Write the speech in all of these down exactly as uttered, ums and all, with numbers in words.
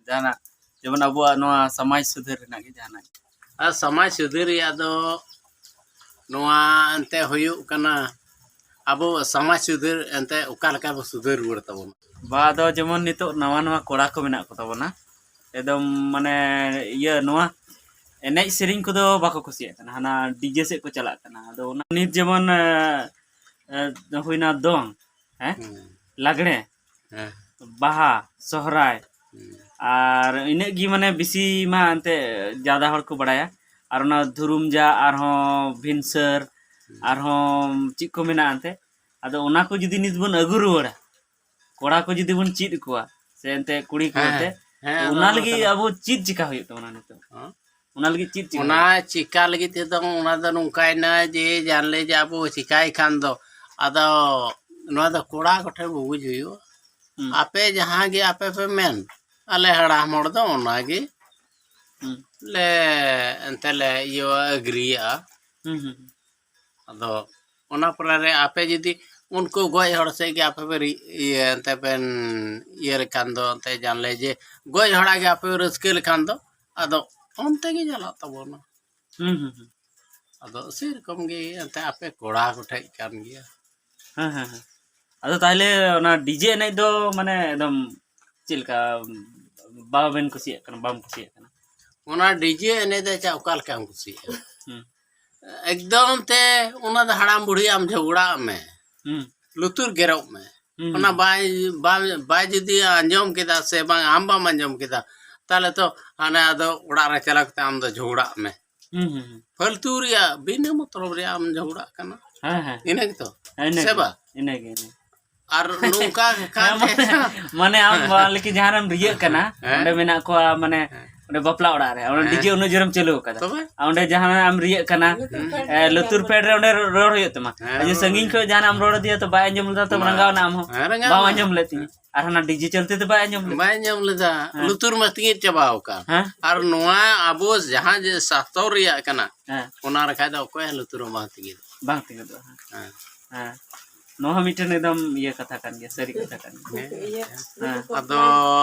ᱡᱟᱦᱟᱱᱟᱜ, ᱡᱮᱢᱚᱱ ᱟᱵᱚᱣᱟᱜ ᱱᱚᱣᱟ ᱥᱚᱢᱟᱡᱽ ᱥᱩᱫᱷᱟᱹᱨ ᱨᱮᱱᱟᱜ ᱜᱮ ᱡᱟᱦᱟᱱᱟᱜ᱾ ᱟᱨ ᱥᱚᱢᱟᱡᱽ ᱥᱩᱫᱷᱟᱹᱨ ᱨᱮᱭᱟᱜ ᱫᱚ ᱱᱚᱣᱟ ᱮᱱᱛᱮ ᱦᱩᱭᱩᱜ ᱠᱟᱱᱟ, ᱟᱵᱚ ᱥᱚᱢᱟᱡᱽ ᱥᱩᱫᱷᱟᱹᱨ ᱮᱱᱛᱮ ᱚᱠᱟ ᱞᱮᱠᱟ ᱵᱚ ᱥᱩᱫᱷᱟᱹᱨ ᱨᱩᱣᱟᱹᱲ ᱛᱟᱵᱚᱱᱟ? ᱵᱟ, ᱟᱫᱚ ᱡᱮᱢᱚᱱ ᱱᱤᱛᱚᱜ ᱱᱟᱣᱟ ᱱᱟᱣᱟ ᱠᱚᱲᱟ ᱠᱚ ᱢᱮᱱᱟᱜ ᱠᱚ ᱛᱟᱵᱚᱱᱟ, ᱮᱠᱫᱚᱢ ᱢᱟᱱᱮ ᱤᱭᱟᱹ ᱱᱚᱣᱟ ᱮᱱᱮᱡ ᱥᱮᱨᱮᱧ ᱠᱚᱫᱚ ᱵᱟᱠᱚ ᱠᱩᱥᱤᱭᱟᱜ ᱠᱟᱱᱟ, ᱦᱟᱱᱟ ᱰᱤᱡᱮ ᱥᱮᱫ ᱠᱚ ᱪᱟᱞᱟᱜ ᱠᱟᱱᱟ᱾ ᱟᱫᱚ ᱚᱱᱟ ᱱᱤᱛ ᱡᱮᱢᱚᱱ, ᱮ, ᱮ, ᱦᱩᱭᱱᱟ ᱫᱚᱝ, ᱦᱮᱸ? ᱦᱩᱸ᱾ ᱞᱟᱜᱽᱲᱮ, ᱦᱮᱸ᱾ ᱵᱟᱦᱟ, ᱥᱚᱦᱨᱟᱭ, ᱦᱩᱸ᱾ ᱟᱨ ᱤᱱᱟᱹᱜ ᱜᱮ ᱢᱟᱱᱮ ᱵᱮᱥᱤ ᱢᱟ ᱮᱱᱛᱮ ᱡᱟᱫᱟ ᱦᱚᱲ ᱠᱚ ᱵᱟᱲᱟᱭᱟ᱾ ᱟᱨ ᱚᱱᱟ ᱫᱷᱩᱨᱩᱢ ᱡᱟ, ᱟᱨᱦᱚᱸ ᱵᱷᱤᱱᱥᱟᱹᱨ, ᱦᱩᱸ᱾ ᱟᱨᱦᱚᱸ ᱪᱮᱫ ᱠᱚ ᱢᱮᱱᱟᱜᱼᱟ ᱮᱱᱛᱮ, ᱟᱫᱚ ᱚᱱᱟ ᱠᱚ ᱡᱩᱫᱤ ᱱᱤᱛ ᱵᱚᱱ ᱟᱹᱜᱩ ᱨᱩᱣᱟᱹᱲᱟ, ᱠᱚᱲᱟ ᱠᱚ ᱡᱩᱫᱤ ᱵᱚᱱ ᱪᱮᱫ ᱟᱠᱚᱣᱟ, ᱥᱮ ᱮᱱᱛᱮ ᱠᱩᱲᱤ ᱠᱚ ᱦᱮᱸ, ᱮᱱᱛᱮ, ᱦᱮᱸ, ᱛᱚ ᱚᱱᱟ ᱚᱱᱟ ᱞᱟᱹᱜᱤᱫ ᱠᱟᱛᱷᱟ᱾ ᱟᱵᱚ ᱪᱮᱫ ᱪᱮᱠᱟ ᱦᱩᱭᱩᱜ ᱛᱟᱵᱚᱱᱟ ᱱᱤᱛᱚᱜ? ᱦᱮᱸ? ᱚᱱᱟ ᱞᱟᱹᱜᱤᱫ ᱪᱮᱫ ᱪᱮᱠᱟ ᱚᱱᱟ ᱦᱩᱭᱩᱜᱼᱟ? ᱪᱮᱠᱟ ᱞᱟᱹᱜᱤᱫ ᱛᱮᱫᱚ ᱚᱱᱟ ᱫᱚ ᱱᱚᱝᱠᱟᱭᱮᱱᱟ ᱡᱮ, ᱡᱟᱱᱞᱮ ᱡᱮ ᱟᱵᱚ ᱪᱮᱠᱟᱭ ᱠᱷᱟᱱ ᱫᱚ, ᱟᱫᱚ ᱱᱚᱣᱟ ᱫᱚ ᱠᱚᱲᱟ ᱠᱚᱴᱷᱮᱱ ᱵᱚ ᱵᱩᱡᱽ ᱦᱩᱭᱩᱜᱼᱟ᱾ ᱦᱩᱸ᱾ ᱟᱯᱮ ᱡᱟᱦᱟᱸ ᱜᱮ ᱟᱯᱮ ᱯᱮ ᱢᱮᱱ, ᱟᱞᱮ ᱦᱟᱲᱟᱢ ᱦᱚᱲ ᱫᱚ ᱚᱱᱟ ᱜᱮ ᱦᱩᱸ᱾ ᱞᱮ ᱮᱱᱛᱮ ᱞᱮ ᱤᱭᱟᱹ ᱟᱜᱽᱨᱤᱭᱟᱜᱼᱟ᱾ ᱦᱩᱸ, ᱦᱩᱸ, ᱦᱩᱸ᱾ ᱟᱫᱚ ᱚᱱᱟ ᱯᱚᱨᱮ ᱨᱮ ᱟᱯᱮ ᱡᱩᱫᱤ ᱩᱱᱠᱩ ᱜᱚᱡ ᱦᱚᱲ ᱥᱮᱫ ᱜᱮ ᱟᱯᱮ ᱯᱮ ᱨᱤ-, ᱤᱭᱟᱹ, ᱮᱱᱛᱮ ᱯᱮ ᱤᱭᱟᱹ ᱞᱮᱠᱷᱟᱱ ᱫᱚ, ᱮᱱᱛᱮ ᱡᱟᱱᱞᱮ ᱡᱮ ᱜᱚᱡ ᱦᱚᱲᱟᱜ ᱜᱮ ᱟᱯᱮ ᱯᱮ ᱨᱟᱹᱥᱠᱟᱹ ᱞᱮᱠᱷᱟᱱ ᱫᱚ, ᱟᱫᱚ ᱚᱱᱛᱮ ᱜᱮ ᱪᱟᱞᱟᱜ ᱛᱟᱵᱚᱱᱟ᱾ ᱦᱩᱸ, ᱦᱩᱸ, ᱦᱩᱸ᱾ ᱟᱫᱚ ᱥᱮᱨᱚᱠᱚᱢ ᱜᱮ ᱮᱱᱛᱮ ᱟᱯᱮ ᱠᱚᱲᱟ ᱠᱚᱴᱷᱮᱡ ᱠᱟᱱ ᱜᱮᱭᱟ᱾ ᱦᱮᱸ, ᱦᱮᱸ, ᱦᱮᱸ᱾ ᱟᱫᱚ ᱛᱟᱦᱞᱮ ᱚᱱᱟ ᱰᱤᱡᱮ ᱮᱱᱮᱡ ᱫᱚ ᱢᱟᱱᱮ ᱮᱠᱫᱚᱢ ᱪᱮᱫ ᱞᱮᱠᱟ ᱵᱟᱵᱮᱱ ᱠᱩᱥᱤᱭᱟᱜ ᱠᱟᱱᱟ, ᱵᱟᱢ ᱠᱩᱥᱤᱭᱟᱜ ᱠᱟᱱᱟ? ᱚᱱᱟ ᱰᱤᱡᱮ ᱮᱱᱮᱡ ᱫᱚ ᱟᱪᱪᱷᱟ ᱚᱠᱟ ᱞᱮᱠᱟᱢ ᱠᱩᱥᱤᱭᱟᱜᱼᱟ? ᱦᱩᱸ᱾ ᱮᱠᱫᱚᱢ ᱛᱮ ᱚᱱᱟ ᱫᱚ ᱦᱟᱲᱟᱢ ᱵᱩᱲᱦᱤ ᱟᱢ ᱡᱷᱚᱜᱽᱲᱟᱜ ᱢᱮ, ᱦᱩᱸ᱾ ᱞᱩᱛᱩᱨ ᱜᱮᱨᱚᱜ ᱢᱮ᱾ ᱦᱩᱸ, ᱚᱱᱟ ᱦᱩᱸ᱾ ᱵᱟᱭ, ᱵᱟᱭ, ᱵᱟᱭ ᱡᱩᱫᱤ ᱟᱸᱡᱚᱢ ᱠᱮᱫᱟ ᱥᱮ ᱵᱟᱝ, ᱟᱢ ᱵᱟᱢ ᱟᱸᱡᱚᱢ ᱠᱮᱫᱟ, ᱛᱟᱦᱞᱮ ᱛᱚ ᱦᱟᱱᱮ ᱟᱫᱚ ᱚᱲᱟᱜ ᱨᱮ ᱪᱟᱞᱟᱣ ᱠᱟᱛᱮ ᱟᱢ ᱫᱚ ᱡᱷᱚᱜᱽᱲᱟᱜ ᱢᱮ᱾ ᱦᱩᱸ, ᱦᱩᱸ, ᱦᱩᱸ᱾ ᱯᱷᱟᱹᱞᱛᱩ ᱨᱮᱭᱟᱜ, ᱵᱤᱱᱟᱹ ᱢᱚᱛᱞᱚᱵ ᱨᱮᱭᱟᱜ ᱟᱢ ᱡᱷᱚᱜᱽᱲᱟᱜ ᱠᱟᱱᱟ᱾ ᱦᱮᱸ, ᱦᱮᱸ᱾ ᱤᱱᱟᱹ ᱜᱮᱛᱚ? ᱦᱮᱸ, ᱤᱱᱟᱹ ᱥᱮ ᱜᱮ, ᱵᱟᱝ? ᱤᱱᱟᱹ ᱜᱮ, ᱤᱱᱟᱹ ᱜᱮ᱾ ᱟᱨ ᱱᱚᱝᱠᱟ ᱦᱮᱸ, ᱠᱷᱟᱱ ᱢᱟᱱᱮ, ᱢᱟᱱᱮ ᱟᱢ ᱦᱮᱸ᱾ ᱵᱟ-, ᱞᱮᱠᱤ ᱡᱟᱦᱟᱸ ᱨᱮᱢ ᱨᱤᱭᱟᱹᱜ ᱠᱟᱱᱟ, ᱦᱮᱸ᱾ ᱚᱸᱰᱮ ᱢᱮᱱᱟᱜ ᱠᱚᱣᱟ, ᱢᱟᱱᱮ, ᱦᱮᱸ᱾ ᱚᱸᱰᱮ ᱵᱟᱯᱞᱟ ᱚᱲᱟᱜ ᱨᱮ, ᱚᱸᱰᱮ ᱦᱮᱸ᱾ ᱰᱤᱡᱮ ᱩᱱᱟᱹᱜ ᱡᱳᱨᱮᱢ ᱪᱟᱹᱞᱩ ᱟᱠᱟᱫᱟ᱾ ᱛᱚᱵᱮ? ᱟᱨ ᱚᱸᱰᱮ ᱡᱟᱦᱟᱸ ᱟᱢ ᱨᱤᱭᱟᱹᱜ ᱠᱟᱱᱟ, ᱦᱮᱸ᱾ ᱮ, ᱞᱩᱛᱩᱨ ᱯᱷᱮᱰ ᱨᱮ ᱚᱸᱰᱮ ᱨᱚᱲ ᱦᱩᱭᱩᱜ ᱛᱟᱢᱟ᱾ ᱦᱮᱸ, ᱟᱨ ᱡᱩᱫᱤ ᱨᱚᱲ ᱥᱟᱺᱜᱤᱧ ᱦᱩᱭᱩᱜ᱾ ᱠᱷᱚᱱ ᱡᱟᱦᱟᱱᱟᱜ ᱮᱢ ᱨᱚᱲ ᱟᱫᱮᱭᱟ, ᱛᱚ ᱵᱟᱭ ᱟᱸᱡᱚᱢ ᱞᱮᱫᱟ, ᱛᱚ ᱦᱮᱸ᱾ ᱨᱟᱸᱜᱟᱣ ᱮᱱᱟ ᱟᱢ ᱦᱚᱸ᱾ ᱦᱮᱸ, ᱨᱟᱸᱜᱟᱣ ᱵᱟᱢ ᱮᱱᱟ᱾ ᱟᱸᱡᱚᱢ ᱞᱮᱫ ᱛᱤᱧᱟᱹ᱾ ᱦᱮᱸ᱾ ᱟᱨ ᱦᱟᱱᱟ ᱰᱤᱡᱮ ᱪᱚᱞᱛᱮ ᱫᱚ ᱵᱟᱭ ᱟᱸᱡᱚᱢ ᱞᱮᱫᱟ᱾ ᱵᱟᱭ ᱟᱸᱡᱚᱢ ᱞᱮᱫᱟ᱾ ᱦᱮᱸ᱾ ᱞᱩᱛᱩᱨ ᱢᱟ ᱛᱤᱸᱜᱤᱫ ᱪᱟᱵᱟᱣ ᱟᱠᱟᱱ᱾ ᱦᱮᱸ? ᱟᱨ ᱱᱚᱣᱟ ᱟᱵᱚ ᱡᱟᱦᱟᱸ ᱡᱮ ᱥᱟᱥᱛᱚᱨ ᱨᱮᱭᱟᱜ ᱠᱟᱱᱟ, ᱦᱮᱸ᱾ ᱚᱱᱟ ᱨᱮ ᱠᱷᱟᱡ ᱫᱚ ᱚᱠᱚᱭ ᱦᱚᱸ ᱞᱩᱛᱩᱨ ᱦᱚᱸ ᱵᱟᱝ ᱛᱤᱸᱜᱤᱫᱚᱜᱼᱟ᱾ ᱵᱟᱝ ᱛᱤᱸᱜᱤᱫᱚᱜᱼᱟ᱾ ᱦᱮᱸ᱾ ᱦᱮᱸ᱾ ᱦᱮᱸ᱾ ᱱᱚᱣᱟ ᱦᱚᱸ ᱢᱤᱫᱴᱮᱱ ᱮᱠᱫᱚᱢ ᱤᱭᱟᱹ ᱠᱟᱛᱷᱟ ᱠᱟᱱ ᱜᱮᱭᱟ, ᱥᱟᱹᱨᱤ ᱠᱟᱛᱷᱟ ᱠᱟᱱ ᱜᱮᱭᱟ᱾ ᱦᱮᱸ᱾ ᱟᱫᱚ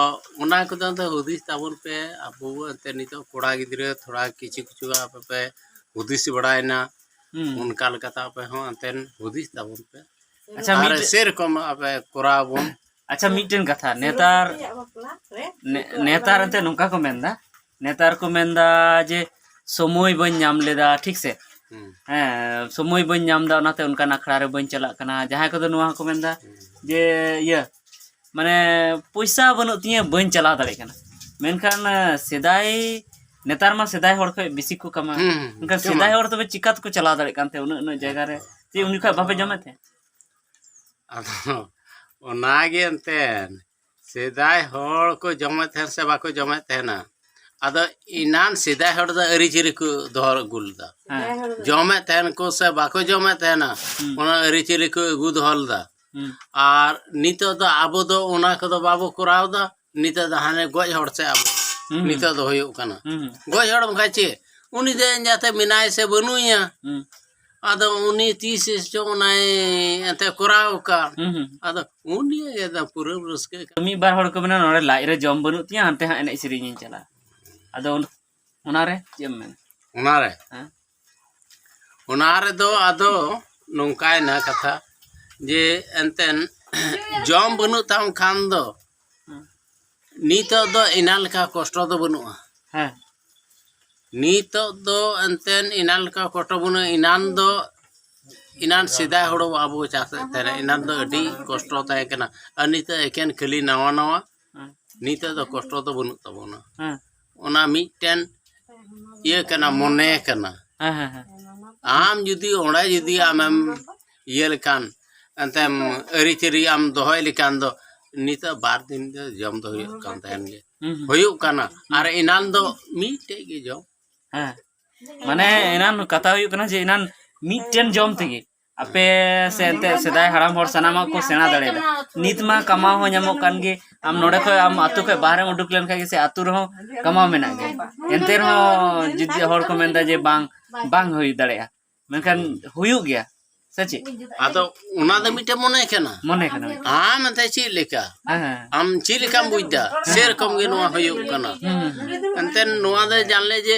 ᱚᱱᱟ ᱠᱚᱫᱚ ᱟᱫᱚ ᱦᱩᱫᱤᱥ ᱛᱟᱵᱚᱱ ᱯᱮ, ᱟᱵᱚ ᱮᱱᱛᱮ ᱱᱤᱛᱚᱜ ᱠᱚᱲᱟ ᱜᱤᱫᱽᱨᱟᱹ ᱛᱷᱚᱲᱟ ᱠᱤᱪᱷᱩ ᱠᱤᱪᱷᱩ ᱟᱯᱮ ᱯᱮ ᱦᱩᱫᱤᱥ ᱵᱟᱲᱟᱭᱮᱱᱟ, ᱦᱩᱸ᱾ ᱚᱱᱠᱟ ᱞᱮᱠᱟᱛᱮ ᱟᱯᱮ ᱦᱚᱸ ᱮᱱᱛᱮ ᱦᱩᱫᱤᱥ ᱛᱟᱵᱚᱱ ᱯᱮ᱾ ᱟᱪᱪᱷᱟ, ᱟᱨ ᱢᱤᱫᱴᱮᱱ ᱥᱮᱨᱚᱠᱚᱢ ᱟᱯᱮ ᱠᱚᱨᱟᱣ ᱵᱚᱱ᱾ ᱟᱪᱪᱷᱟ, ᱢᱤᱫᱴᱮᱱ ᱠᱟᱛᱷᱟ, ᱱᱮᱛᱟᱨ ᱱᱮ-, ᱱᱮᱛᱟᱨ ᱮᱱᱛᱮ ᱱᱚᱝᱠᱟ ᱠᱚ ᱢᱮᱱᱫᱟ, ᱱᱮᱛᱟᱨ ᱠᱚ ᱢᱮᱱᱫᱟ ᱡᱮ ᱥᱚᱢᱚᱭ ᱵᱟᱹᱧ ᱧᱟᱢ ᱞᱮᱫᱟ, ᱴᱷᱤᱠ ᱥᱮ? ᱦᱩᱸ᱾ ᱦᱮᱸ, ᱥᱚᱢᱚᱭ ᱵᱟᱹᱧ ᱧᱟᱢ ᱮᱫᱟ, ᱚᱱᱟᱛᱮ ᱚᱱᱠᱟᱱ ᱟᱠᱷᱲᱟ ᱨᱮ ᱵᱟᱹᱧ ᱪᱟᱞᱟᱜ ᱠᱟᱱᱟ᱾ ᱡᱟᱦᱟᱸᱭ ᱠᱚᱫᱚ ᱱᱚᱣᱟ ᱦᱚᱸᱠᱚ ᱢᱮᱱᱫᱟ ᱦᱩᱸ᱾ ᱡᱮ ᱤᱭᱟᱹ, ᱢᱟᱱᱮ, ᱯᱚᱭᱥᱟ ᱵᱟᱹᱱᱩᱜ ᱛᱤᱧᱟᱹ, ᱵᱟᱹᱧ ᱪᱟᱞᱟᱣ ᱫᱟᱲᱮᱭᱟᱜ ᱠᱟᱱᱟ᱾ ᱢᱮᱱᱠᱷᱟᱱ, ᱥᱮᱫᱟᱭ, ᱱᱮᱛᱟᱨ ᱢᱟ ᱥᱮᱫᱟᱭ ᱦᱚᱲ ᱠᱷᱚᱡ ᱵᱮᱥᱤ ᱠᱚ ᱠᱟᱢᱟᱣᱟ᱾ ᱦᱩᱸ, ᱦᱩᱸ, ᱦᱩᱸ᱾ ᱢᱮᱱᱠᱷᱟᱱ ᱠᱟᱢᱟᱣᱟ᱾ ᱥᱮᱫᱟᱭ ᱦᱚᱲ ᱛᱚᱵᱮ ᱪᱤᱠᱟ ᱛᱮᱠᱚ ᱪᱟᱞᱟᱣ ᱫᱟᱲᱮᱭᱟᱜ ᱠᱟᱱ ᱛᱟᱦᱮᱸᱫ ᱩᱱᱟᱹᱜ, ᱩᱱᱟᱹᱜ ᱡᱟᱭᱜᱟ ᱨᱮ? ᱪᱮᱫ ᱩᱱ ᱡᱚᱠᱷᱚᱡ ᱵᱟᱯᱮ ᱡᱚᱢᱮᱫ ᱛᱟᱦᱮᱸᱫ? ᱟᱫᱚ ᱚᱱᱟᱜᱮ ᱮᱱᱛᱮᱫ, ᱥᱮᱫᱟᱭ ᱦᱚᱲ ᱠᱚ ᱡᱚᱢᱮᱫ ᱛᱟᱦᱮᱸᱫ ᱥᱮ ᱵᱟᱠᱚ ᱡᱚᱢᱮᱫ ᱛᱟᱦᱮᱱᱟ, ᱟᱫᱚ ᱮᱱᱟᱱ ᱥᱮᱫᱟᱭ ᱦᱚᱲ ᱫᱚ ᱟᱹᱨᱤᱪᱟᱹᱞᱤ ᱠᱚ ᱫᱚᱦᱚ ᱟᱹᱜᱩ ᱞᱮᱫᱟ᱾ ᱦᱮᱸ᱾ ᱡᱚᱢᱮᱫ ᱛᱟᱦᱮᱱ ᱠᱚ ᱥᱮ ᱵᱟᱠᱚ ᱡᱚᱢᱮᱫ ᱛᱟᱦᱮᱱᱟ, ᱦᱩᱸ᱾ ᱚᱱᱟ ᱟᱹᱨᱤᱪᱟᱹᱞᱤ ᱠᱚ ᱟᱹᱜᱩ ᱫᱚᱦᱚ ᱞᱮᱫᱟ᱾ ᱦᱩᱸ᱾ ᱟᱨ ᱱᱤᱛᱚᱜ ᱫᱚ ᱟᱵᱚ ᱫᱚ ᱚᱱᱟ ᱠᱚᱫᱚ ᱵᱟᱵᱚ ᱠᱚᱨᱟᱣ ᱮᱫᱟ᱾ ᱱᱤᱛᱚᱜ ᱫᱚ ᱦᱟᱱᱮ ᱜᱚᱡ ᱦᱚᱲ ᱥᱮ ᱟᱵᱚ, ᱦᱩᱸ, ᱦᱩᱸ᱾ ᱱᱤᱛᱚᱜ ᱫᱚ ᱦᱩᱭᱩᱜ ᱠᱟᱱᱟ᱾ ᱦᱩᱸ, ᱦᱩᱸ᱾ ᱜᱚᱡ ᱦᱚᱲ ᱵᱟᱠᱷᱟᱡ ᱪᱮᱫ? ᱩᱱᱤ ᱫᱚ ᱡᱟᱛᱮ ᱢᱮᱱᱟᱭ ᱥᱮ ᱵᱟᱹᱱᱩᱭᱟ, ᱦᱩᱸ᱾ ᱟᱫᱚ ᱩᱱᱤ ᱛᱤᱥ ᱪᱚ ᱚᱱᱟᱭ ᱮᱱᱛᱮ ᱠᱚᱨᱟᱣ ᱟᱠᱟᱫ᱾ ᱦᱩᱸ, ᱦᱩᱸ᱾ ᱟᱫᱚ ᱩᱱᱤ ᱮᱠᱫᱚᱢ ᱯᱩᱨᱟᱹ ᱨᱟᱹᱥᱠᱟᱹ ᱠᱟᱱᱟ᱾ ᱢᱤᱫ ᱵᱟᱨ ᱦᱚᱲ ᱠᱚ ᱢᱮᱱᱟ, "ᱱᱚᱰᱮ ᱞᱟᱡ ᱨᱮ ᱡᱚᱢ ᱵᱟᱹᱱᱩᱜ ᱛᱤᱧᱟ, ᱦᱟᱱᱛᱮ ᱦᱟᱸᱜ ᱮᱱᱮᱡ ᱥᱮᱨᱮᱧ ᱤᱧ ᱪᱟᱞᱟᱜᱼᱟ᱾" ᱟᱫᱚ ᱚᱱ-, ᱚᱱᱟᱨᱮ ᱪᱮᱫ ᱮᱢ ᱢᱮᱱᱟ? ᱚᱱᱟᱨᱮ? ᱦᱮᱸ? ᱚᱱᱟ ᱨᱮᱫᱚ ᱟᱫᱚ ᱱᱚᱝᱠᱟᱭᱮᱱᱟ ᱠᱟᱛᱷᱟ ᱡᱮ ᱮᱱᱛᱮᱱ ᱡᱚᱢ ᱵᱟᱹᱱᱩᱜ ᱛᱟᱢ ᱠᱷᱟᱱ ᱫᱚ ᱦᱮᱸ᱾ ᱱᱤᱛᱚᱜ ᱫᱚ ᱮᱱᱟᱱ ᱞᱮᱠᱟ ᱠᱚᱥᱴᱚ ᱫᱚ ᱵᱟᱹᱱᱩᱜᱼᱟ᱾ ᱦᱮᱸ᱾ ᱱᱤᱛᱚᱜ ᱫᱚ ᱮᱱᱛᱮᱱ ᱮᱱᱟᱱ ᱞᱮᱠᱟ ᱠᱚᱥᱴᱚ ᱵᱟᱹᱱᱩᱜᱼᱟ᱾ ᱮᱱᱟᱱ ᱫᱚ, ᱮᱱᱟᱱ ᱥᱮᱫᱟᱭ ᱦᱚᱲ ᱟᱵᱚ ᱪᱟᱥᱮᱫ ᱛᱟᱦᱮᱱᱟ, ᱮᱱᱟᱱ ᱫᱚ ᱟᱹᱰᱤ ᱠᱚᱥᱴᱚ ᱛᱟᱦᱮᱸ ᱠᱟᱱᱟ᱾ ᱟᱨ ᱱᱤᱛᱚᱜ ᱮᱠᱮᱱ ᱠᱷᱟᱹᱞᱤ ᱱᱟᱣᱟ ᱱᱟᱣᱟ, ᱦᱮᱸ᱾ ᱱᱤᱛᱚᱜ ᱫᱚ ᱠᱚᱥᱴᱚ ᱫᱚ ᱵᱟᱹᱱᱩᱜ ᱛᱟᱵᱚᱱᱟ᱾ ᱦᱮᱸ᱾ ᱚᱱᱟ ᱢᱤᱫᱴᱮᱱ ᱤᱭᱟᱹ ᱠᱟᱱᱟ, ᱢᱚᱱᱮ ᱠᱟᱱᱟ᱾ ᱦᱮᱸ, ᱦᱮᱸ, ᱦᱮᱸ᱾ ᱟᱢ ᱡᱩᱫᱤ ᱚᱸᱰᱮ ᱡᱩᱫᱤ ᱟᱢᱮᱢ ᱤᱭᱟᱹ ᱞᱮᱠᱷᱟᱱ, ᱮᱱᱛᱮᱢ ᱟᱹᱨᱤᱪᱟᱹᱞᱤ ᱟᱢ ᱫᱚᱦᱚᱭ ᱞᱮᱠᱷᱟᱱ ᱫᱚ ᱱᱤᱛᱚᱜ ᱵᱟᱨ ᱫᱤᱱ ᱫᱚ ᱡᱚᱢ ᱫᱚ ᱦᱩᱭᱩᱜ ᱠᱟᱱ ᱛᱟᱦᱮᱱ ᱜᱮ᱾ ᱦᱩᱸ, ᱦᱩᱸ᱾ ᱦᱩᱭᱩᱜ ᱠᱟᱱᱟ᱾ ᱟᱨ ᱮᱱᱟᱱ ᱫᱚ ᱢᱤᱫᱴᱮᱡ ᱜᱮ ᱡᱚᱢ᱾ ᱦᱮᱸ᱾ ᱢᱟᱱᱮ ᱮᱱᱟᱱ ᱠᱟᱛᱷᱟ ᱦᱩᱭᱩᱜ ᱠᱟᱱᱟ ᱡᱮ ᱮᱱᱟᱱ ᱢᱤᱫᱴᱮᱱ ᱡᱚᱢ ᱛᱮᱜᱮ ᱟᱯᱮ ᱥᱮ ᱮᱱᱛᱮ ᱥᱮᱫᱟᱭ ᱦᱟᱲᱟᱢ ᱦᱚᱲ ᱥᱟᱱᱟᱢᱟᱜ ᱠᱚ ᱥᱮᱬᱟ ᱫᱟᱲᱮᱭᱟᱫᱟ᱾ ᱱᱤᱛ ᱢᱟ ᱠᱟᱢᱟᱣ ᱦᱚᱸ ᱧᱟᱢᱚᱜ ᱠᱟᱱ ᱜᱮ, ᱟᱢ ᱱᱚᱰᱮ ᱠᱷᱚᱡ ᱟᱢ ᱟᱹᱛᱩ ᱠᱷᱚᱡ ᱵᱟᱦᱨᱮᱢ ᱩᱰᱩᱠ ᱞᱮᱱᱠᱷᱟᱡ ᱜᱮ ᱥᱮ ᱟᱹᱛᱩ ᱨᱮᱦᱚᱸ ᱠᱟᱢᱟᱣ ᱢᱮᱱᱟᱜ ᱜᱮᱭᱟ᱾ ᱮᱱᱛᱮ ᱨᱮᱦᱚᱸ ᱡᱩᱫᱤ ᱦᱚᱲ ᱠᱚ ᱢᱮᱱᱫᱟ ᱡᱮ ᱵᱟᱝ, ᱵᱟᱝ ᱦᱩᱭ ᱫᱟᱲᱮᱭᱟᱜᱼᱟ, ᱢᱮᱱᱠᱷᱟᱱ ᱦᱩᱭᱩᱜ ᱜᱮᱭᱟ᱾ ᱥᱮ ᱪᱮᱫ? ᱟᱫᱚ ᱚᱱᱟ ᱫᱚ ᱢᱤᱫᱴᱮᱱ ᱢᱚᱱᱮ ᱠᱟᱱᱟ᱾ ᱢᱚᱱᱮ ᱠᱟᱱᱟ ᱢᱤᱫᱴᱮᱱ᱾ ᱟᱢ ᱮᱱᱛᱮ ᱪᱮᱫ ᱞᱮᱠᱟ? ᱦᱮᱸ, ᱦᱮᱸ᱾ ᱟᱢ ᱪᱮᱫ ᱞᱮᱠᱟᱢ ᱵᱩᱡᱽ ᱮᱫᱟ? ᱥᱮᱨᱚᱠᱚᱢ ᱜᱮ ᱱᱚᱣᱟ ᱦᱩᱭᱩᱜ ᱠᱟᱱᱟ᱾ ᱦᱩᱸ, ᱦᱩᱸ, ᱦᱩᱸ᱾ ᱮᱱᱛᱮ ᱱᱚᱣᱟ ᱫᱚ ᱡᱟᱱᱞᱮ ᱡᱮ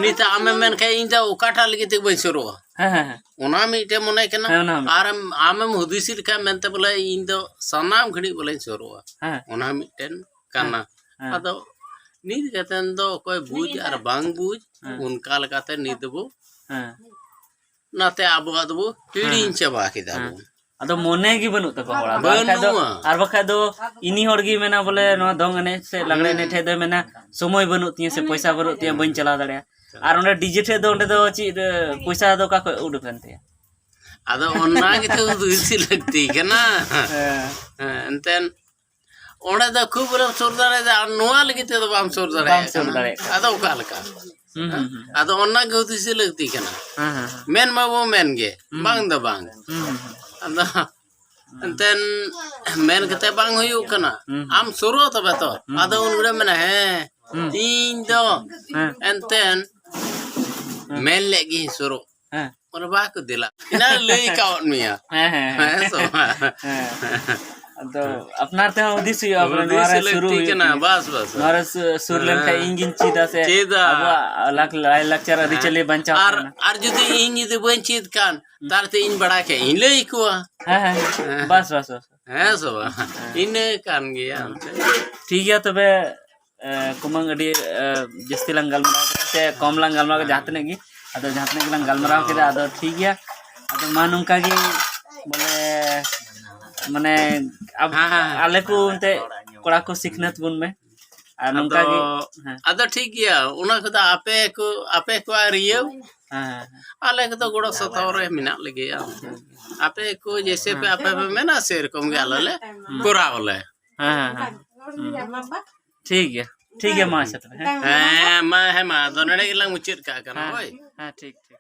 ᱱᱤᱛ ᱟᱢᱮᱢ ᱢᱮᱱ ᱠᱷᱟᱡ ᱤᱧ ᱫᱚ ᱚᱠᱟᱴᱟᱜ ᱞᱟᱹᱜᱤᱫ ᱛᱮ ᱵᱟᱹᱧ ᱥᱩᱨᱩᱜᱼᱟ? ᱦᱮᱸ, ᱦᱮᱸ, ᱦᱮᱸ᱾ ᱚᱱᱟ ᱢᱤᱫᱴᱮᱱ ᱢᱚᱱᱮ ᱠᱟᱱᱟ᱾ ᱦᱮᱸ, ᱚᱱᱟ ᱦᱚᱸ ᱢᱤᱫᱴᱮᱱ᱾ ᱟᱨ ᱟᱢ, ᱟᱢᱮᱢ ᱦᱩᱫᱤᱥ ᱞᱮᱠᱷᱟᱡ ᱢᱮᱱᱛᱮ ᱵᱚᱞᱮ ᱤᱧ ᱫᱚ ᱥᱟᱱᱟᱢ ᱜᱷᱟᱹᱲᱤᱡ ᱵᱚᱞᱮᱧ ᱥᱩᱨᱩᱜᱼᱟ᱾ ᱦᱮᱸ᱾ ᱚᱱᱟ ᱢᱤᱫᱴᱮᱱ ᱠᱟᱱᱟ᱾ ᱦᱮᱸ᱾ ᱟᱫᱚ ᱱᱤᱛ ᱠᱟᱛᱮᱱ ᱫᱚ ᱚᱠᱚᱭ ᱵᱩᱡᱽ ᱟᱨ ᱵᱟᱝ ᱵᱩᱡᱽ, ᱦᱮᱸ᱾ ᱚᱱᱠᱟ ᱞᱮᱠᱟᱛᱮ ᱱᱤᱛ ᱫᱚᱵᱚ ᱦᱮᱸ᱾ ᱚᱱᱟᱛᱮ ᱟᱵᱚᱣᱟᱜ ᱫᱚᱵᱚ ᱦᱤᱲᱤᱧ ᱦᱮᱸ᱾ ᱪᱟᱵᱟ ᱠᱮᱫᱟ ᱦᱮᱸ᱾ ᱵᱚᱱ᱾ ᱟᱫᱚ ᱢᱚᱱᱮ ᱜᱮ ᱵᱟᱹᱱᱩᱜ ᱛᱟᱠᱚᱣᱟ ᱦᱚᱲᱟᱜ ᱫᱚ᱾ ᱟᱨ ᱵᱟᱠᱷᱟᱡ ᱫᱚ, ᱵᱟᱹᱱᱩᱜᱼᱟ᱾ ᱟᱨ ᱵᱟᱠᱷᱟᱡ ᱫᱚ ᱤᱱᱤ ᱦᱚᱲ ᱜᱮ ᱢᱮᱱᱟ ᱵᱚᱞᱮ ᱱᱚᱣᱟ ᱫᱚᱝ ᱮᱱᱮᱡ ᱥᱮ ᱞᱟᱜᱽᱲᱮ ᱦᱩᱸ᱾ ᱮᱱᱮᱡ ᱴᱷᱮᱡ ᱫᱚᱭ ᱢᱮᱱᱟ, "ᱥᱚᱢᱚᱭ ᱵᱟᱹᱱᱩᱜ ᱛᱤᱧᱟᱹ ᱥᱮ ᱯᱚᱭᱥᱟ ᱵᱟᱹᱱᱩᱜ ᱛᱤᱧᱟᱹ, ᱵᱟᱹᱧ ᱪᱟᱞᱟᱣ ᱫᱟᱲᱮᱭᱟᱜᱼᱟ᱾" ᱟᱨ ᱚᱸᱰᱮ ᱰᱤᱡᱮ ᱴᱷᱮᱡ ᱫᱚ, ᱚᱸᱰᱮ ᱫᱚ ᱪᱮᱫ ᱨᱮ ᱯᱚᱭᱥᱟ ᱫᱚ ᱚᱠᱟ ᱠᱷᱚᱡ ᱩᱰᱩᱠ ᱮᱱ ᱛᱟᱭᱟ? ᱟᱫᱚ ᱚᱱᱟ ᱜᱮᱛᱚ ᱦᱩᱫᱤᱥ ᱞᱟᱹᱠᱛᱤ ᱠᱟᱱᱟ᱾ ᱦᱮᱸ᱾ ᱦᱮᱸ, ᱮᱱᱛᱮᱱ ᱚᱸᱰᱮ ᱫᱚ ᱠᱷᱩᱵ ᱮᱢ ᱥᱩᱨ ᱫᱟᱲᱮᱭᱟᱜᱼᱟ, ᱟᱨ ᱱᱚᱣᱟ ᱞᱟᱹᱜᱤᱫ ᱛᱮᱫᱚ ᱵᱟᱢ ᱥᱩᱨ ᱫᱟᱲᱮᱭᱟᱜ ᱵᱟᱢ ᱥᱩᱨ ᱠᱟᱱᱟ᱾ ᱫᱟᱲᱮᱭᱟᱜ ᱠᱟᱱᱟ᱾ ᱟᱫᱚ ᱚᱠᱟ ᱞᱮᱠᱟ? ᱦᱩᱸ, ᱦᱩᱸ, ᱦᱩᱸ᱾ ᱟᱫᱚ ᱚᱱᱟ ᱜᱮ ᱦᱩᱫᱤᱥ ᱞᱟᱹᱠᱛᱤ ᱠᱟᱱᱟ᱾ ᱦᱮᱸ, ᱦᱮᱸ, ᱦᱮᱸ᱾ ᱢᱮᱱ ᱢᱟᱵᱚ ᱢᱮᱱ ᱜᱮ, ᱦᱩᱸ᱾ ᱵᱟᱝ ᱫᱚ ᱵᱟᱝ᱾ ᱦᱩᱸ, ᱦᱩᱸ, ᱦᱩᱸ᱾ ᱟᱫᱚ ᱮᱱᱛᱮᱱ ᱢᱮᱱ ᱠᱟᱛᱮ ᱵᱟᱝ ᱦᱩᱭᱩᱜ ᱠᱟᱱᱟ᱾ ᱦᱩᱸ᱾ ᱟᱢ ᱥᱩᱨᱚᱜ ᱛᱚᱵᱮ ᱛᱚ᱾ ᱦᱩᱸ᱾ ᱟᱫᱚ ᱩᱱ ᱜᱷᱟᱹᱲᱤᱡ ᱢᱮᱱᱟ, "ᱦᱮᱸ, ᱦᱩᱸ᱾ ᱤᱧ ᱫᱚ ᱦᱮᱸ᱾ ᱮᱱᱛᱮᱱ ᱦᱮᱸ᱾ ᱢᱮᱱ ᱞᱮᱫ ᱜᱤᱧ ᱥᱩᱨᱚᱜ᱾" ᱦᱮᱸ᱾ ᱚᱱᱟ ᱵᱟᱠᱚ ᱫᱮᱞᱟ᱾ ᱮᱱᱟ ᱞᱟᱹᱭ ᱠᱟᱣᱟᱫ ᱢᱮᱭᱟ᱾ ᱦᱮᱸ, ᱦᱮᱸ, ᱦᱮᱸ᱾ ᱦᱮᱸ ᱥᱮ ᱵᱟᱝ? ᱦᱮᱸ᱾ ᱟᱫᱚ ᱟᱯᱱᱟᱨ ᱛᱮᱦᱚᱸ ᱦᱩᱫᱤᱥ ᱦᱩᱭᱩᱜᱼᱟ, ᱵᱚᱞᱮ ᱦᱩᱫᱤᱥ ᱱᱚᱣᱟ ᱨᱮ ᱥᱩᱨᱩᱜ ᱞᱟᱹᱠᱛᱤ ᱦᱩᱭᱩᱜ ᱠᱟᱱᱟ, ᱛᱤᱧᱟᱹ᱾ ᱵᱟᱥ, ᱵᱟᱥ᱾ ᱱᱚᱣᱟ ᱨᱮ ᱥᱩ-, ᱥᱩᱨ ᱞᱮᱱᱠᱷᱟᱡ ᱦᱮᱸ᱾ ᱤᱧ ᱜᱤᱧ ᱪᱮᱫᱟ ᱥᱮ ᱪᱮᱫᱟ᱾ ᱟᱵᱚᱣᱟᱜ ᱞᱟᱠ-, ᱞᱟᱭᱼᱞᱟᱠᱪᱟᱨ ᱟᱹᱨᱤᱪᱟᱹᱞᱤ ᱦᱮᱸ᱾ ᱵᱟᱧᱪᱟᱣ ᱟᱨ, ᱛᱟᱦᱮᱱᱟ᱾ ᱟᱨ ᱡᱩᱫᱤ ᱤᱧ ᱡᱩᱫᱤ ᱵᱟᱹᱧ ᱪᱮᱫ ᱠᱷᱟᱱ, ᱦᱩᱸ᱾ ᱛᱟᱦᱞᱮ ᱛᱚ ᱤᱧ ᱵᱟᱲᱟᱭ ᱠᱷᱟᱡ ᱤᱧ ᱞᱟᱹᱭ ᱟᱠᱚᱣᱟ᱾ ᱦᱮᱸ, ᱦᱮᱸ, ᱦᱮᱸ᱾ ᱦᱮᱸ᱾ ᱵᱟᱥ, ᱵᱟᱥ, ᱵᱟᱥ᱾ ᱦᱮᱸ ᱥᱮ ᱵᱟᱝ? ᱦᱮᱸ᱾ ᱤᱱᱟᱹ ᱠᱟᱱ ᱜᱮᱭᱟ ᱦᱮᱸ᱾ ᱮᱱᱛᱮ᱾ ᱴᱷᱤᱠ ᱜᱮᱭᱟ ᱛᱚᱵᱮ, ᱮ, ᱠᱩᱢᱟᱹᱝ, ᱟᱹᱰᱤ, ᱮ, ᱡᱟᱹᱥᱛᱤ ᱞᱟᱝ ᱜᱟᱞᱢᱟᱨᱟᱣ ᱠᱮᱫᱟ ᱥᱮ ᱠᱚᱢ ᱞᱟᱝ ᱜᱟᱞᱢᱟᱨᱟᱣ ᱠᱮᱫᱟ, ᱦᱮᱸ᱾ ᱡᱟᱦᱟᱸ ᱛᱤᱱᱟᱹᱜ ᱜᱮ, ᱟᱫᱚ ᱡᱟᱦᱟᱸ ᱛᱤᱱᱟᱹᱜ ᱜᱮᱞᱟᱝ ᱜᱟᱞᱢᱟᱨᱟᱣ ᱠᱮᱫᱟ, ᱟᱫᱚ ᱴᱷᱤᱠ ᱜᱮᱭᱟ᱾ ᱟᱫᱚ ᱢᱟ ᱱᱚᱝᱠᱟ ᱜᱮ, ᱵᱚᱞᱮ, ᱢᱟᱱᱮ, ᱟᱵ-, ᱦᱮᱸ, ᱦᱮᱸ, ᱦᱮᱸ᱾ ᱟᱞᱮ ᱠᱚ ᱮᱱᱛᱮ ᱠᱚᱲᱟ ᱠᱚ ᱥᱤᱠᱷᱱᱟᱹᱛ ᱵᱚᱱ ᱢᱮ᱾ ᱟᱨ ᱱᱚᱝᱠᱟ ᱟᱫᱚ, ᱜᱮ, ᱦᱮᱸ᱾ ᱟᱫᱚ ᱴᱷᱤᱠ ᱜᱮᱭᱟ, ᱚᱱᱟ ᱠᱚᱫᱚ ᱟᱯᱮ ᱠᱚ, ᱟᱯᱮ ᱠᱚᱣᱟᱜ ᱨᱤᱭᱟᱹᱣ᱾ ᱦᱮᱸ, ᱦᱮᱸ, ᱦᱮᱸ᱾ ᱟᱞᱮ ᱠᱚᱫᱚ ᱜᱚᱲᱚ ᱥᱚᱛᱚᱦᱚ ᱨᱮ ᱢᱮᱱᱟᱜ ᱞᱮᱜᱮᱭᱟ᱾ ᱦᱮᱸ᱾ ᱟᱯᱮ ᱠᱚ ᱡᱮᱭᱥᱮ ᱯᱮ ᱦᱮᱸ᱾ ᱟᱯᱮ ᱯᱮ ᱢᱮᱱᱟ, ᱥᱮᱨᱚᱠᱚᱢ ᱜᱮ ᱟᱞᱮ ᱞᱮ ᱦᱮᱸ᱾ ᱠᱚᱨᱟᱣ ᱟᱞᱮ᱾ ᱦᱮᱸ, ᱦᱮᱸ, ᱦᱮᱸ᱾ ᱦᱩᱸ᱾ ᱴᱷᱤᱠ ᱜᱮᱭᱟ, ᱴᱷᱤᱠ ᱜᱮᱭᱟ, ᱢᱟ ᱟᱪᱪᱷᱟ ᱛᱚᱵᱮ, ᱦᱮᱸ᱾ ᱦᱮᱸ, ᱢᱟ, ᱦᱮᱸ, ᱢᱟ, ᱟᱫᱚ ᱱᱚᱰᱮ ᱜᱮᱞᱟᱝ ᱢᱩᱪᱟᱹᱫ ᱠᱟᱜ ᱠᱟᱱᱟ, ᱦᱮᱸ, ᱦᱳᱭ᱾ ᱦᱮᱸ, ᱴᱷᱤᱠ, ᱴᱷᱤᱠ᱾